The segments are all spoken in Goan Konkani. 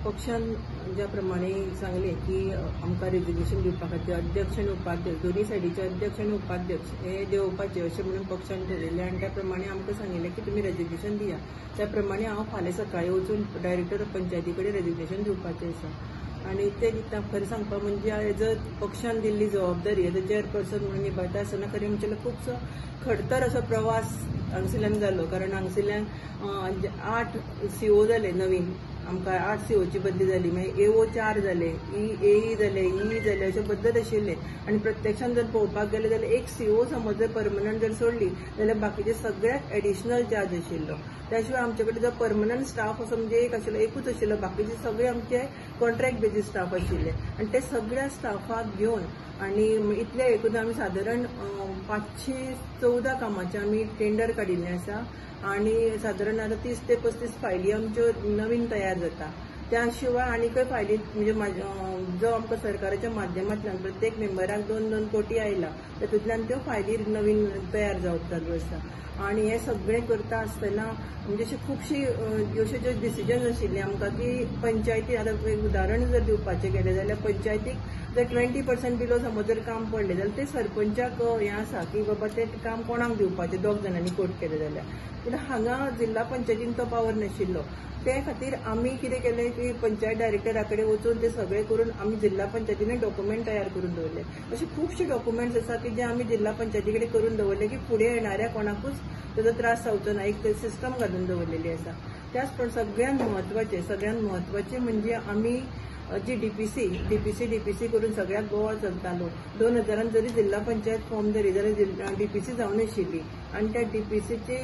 पक्षान ज्या प्रमाणे सांगलें की आमकां रेजिग्नेशन दिवपा खातीर अध्यक्ष आनी उपाध्यक्ष दोनूय सायडीचे अध्यक्ष आनी उपाध्यक्ष हे देंवोवपाचे अशें म्हणून पक्षान ठरयलें आनी त्या प्रमाणे आमकां सांगिल्लें की तुमी रेजिग्नेशन दिया. त्या प्रमाणे हांव फाल्यां सकाळीं वचून डायरेक्टर पंचायती कडेन रेजिग्नेशन दिवपाचें आसा. आनी ते खरें सांगपा म्हणजे एज अ पक्षान दिल्ली जबाबदारी एज अ चेअरपर्सन म्हणून निभायता आसतना खरें म्हणचे खुबसो खडतर असो प्रवास हांगसरल्यान जालो. कारण हांगसरल्यान 8 CO जाले नवीन, आमकां 8 COची बदली जाली, मागीर AO 4 जाले, AE जाले, E जाले, अशें बदलत आशिल्ले. आनी प्रत्यक्षान जर पळोवपाक गेले जाल्यार एक CO समज जर परमनंट जर सोडली जाल्यार बाकीचे सगळ्याक एडिशनल चार्ज आशिल्लो. त्या शिवाय आमचे कडेन जो परमनंट स्टाफ असो म्हणजे एक आशिल्लो, एकूच आशिल्लो, बाकीचे सगळे आमचे कॉन्ट्रॅक्ट बेजीस स्टाफ आशिल्ले. आनी ते सगळ्या स्टाफाक घेवन आनी इतले एकूण आमी सादारण 514 कामाचे आमी टेंडर काडिल्लें आसा आनी सादारण आतां 30 ते 35 फायली आमच्यो नवीन तयार जाता. त्या शिवाय आनीकय फायली म्हणजे जो आमकां सरकाराच्या माध्यमांतल्यान प्रत्येक मेंबराक 2-2 कोटी आयला तातूंतल्यान त्यो फायली नवीन तयार जावप चालू आसा. आनी हें सगळें करता आसतना म्हणजे अशी खुबशी अश्यो ज्यो डिसिजन आशिल्ली आमकां की पंचायती आतां एक उदाहरण जर दिवपाचें गेलें जाल्यार पंचायतीक जर 20% बिलो समज जर काम पडलें जाल्यार तें सरपंचाक हें आसा की बाबा तें काम कोणाक दिवपाचें, 2 जाणांनी कोट केलें जाल्यार. पूण हांगा जिल्हा पंचायतीन तो पावर नाशिल्लो. ते खातीर आमी कितें केलें की पंचायत डायरेक्टरा कडेन वचून ते सगळें करून आमी जिल्हा पंचायतीन डॉक्युमेंट तयार करून दवरले. अशे खुबशे डॉक्युमेंट्स आसा की जे आमी जिल्हा पंचायती कडेन करून दवरले की फुडें येणाऱ्या कोणाकूच ताजो त्रास जावचो ना, एक सिस्टम घालून दवरलेली आसा. त्याच प्रमाणे सगळ्यांत म्हत्वाचें म्हणजे आमी जी DPC करून सगळ्याक गोवा चलतालो. 2000 जरी जिल्हा पंचायत फॉर्म धरी जाल्यार DPC जावन आशिल्ली आनी त्या DPCची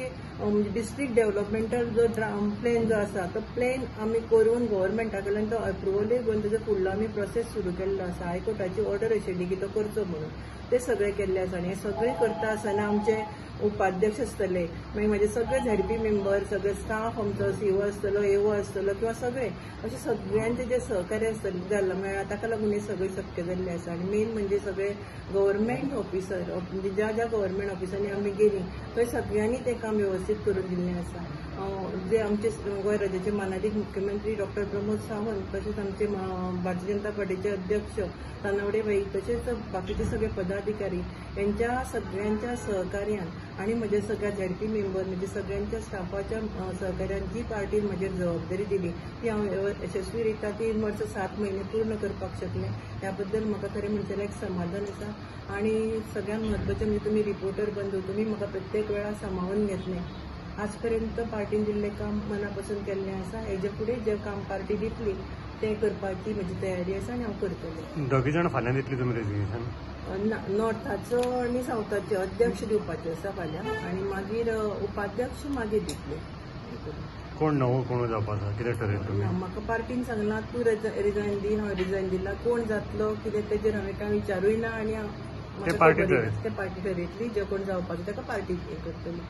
डिस्ट्रिक्ट डेव्हलपमेंटल जो प्लॅन जो आसा तो प्लॅन आमी करून गव्हर्मेंटा कडल्यान तो अप्रुवलूय घेवन ताजो फुडलो आमी प्रोसेस सुरू केल्लो आसा. हायकोर्टाची ऑर्डर आशिल्ली की तो करचो म्हणून ते सगळें केल्लें आसा. आनी हें सगळें करता आसतना आमचे उपाध्यक्ष आसतले, मागीर म्हजे सगळे ZP member, सगळे स्टाफ आमचो CO आसतलो, AO आसतलो किंवा सगळे अशे सगळ्यांचे जे सहकार्य आसतलें जाल्लें मेळ्ळां ताका लागून हें सगळें शक्य जाल्लें आसा. आनी मेन म्हणजे सगळे गव्हर्मेंट ऑफिसर म्हणजे ज्या ज्या गव्हर्मेंट ऑफिसांनी आमी गेलीं थंय सगळ्यांनी तें काम वेवस्थीत करून दिल्लें आसा. जे आमचे गोंय राज्याचे मानादीक मुख्यमंत्री डॉक्टर प्रमोद सावंत, तशेंच आमचे भारतीय जनता पार्टीचे अध्यक्ष तानावडे भाई, तशेंच बाकीचे सगळे पदाधिकारी यांच्या सगळ्यांच्या सहकार्यान आनी म्हज्या सगळ्या ZP member म्हणजे सगळ्यांच्या स्टाफाच्या सहकार्यान जी पार्टीन म्हजेर जबाबदारी दिली ती हांव यशस्वी रित्या 3 वर्सां 7 म्हयने पूर्ण करपाक शकलें. ह्या बद्दल म्हाका खरें म्हणटल्यार एक समाधान आसा. आनी सगळ्यांत म्हत्वाचें म्हणजे तुमी रिपोर्टर बंधू, तुमी म्हाका प्रत्येक वेळार सामावून घेतलें. आजपर्यंत पार्टीन दिल्लें काम मना पसून केल्लें आसा. हेजे फुडें जें काम पार्टी दितली तें करपाची म्हजी तयारी आसा आनी हांव करतलें. दोगी जाण फाल्यां दितली तुमी रेजिग्नेशन? नॉर्थाचो आनी सावथाचो अध्यक्ष दिवपाचे आसा फाल्यां आनी मागीर उपाध्यक्ष मागीर दितले. कोण नवो कोण जावपाचो कितें ठरयलें तुमी? म्हाका पार्टीन सांगलां तूं रिजायन दी, हांवें रिजायन दिलां. कोण जातलो कितें तेजेर हांवें कांय विचारूय ना आनी ते पार्टी ठरयतली, जे कोण जावपाचो ताका पार्टी हें करतली.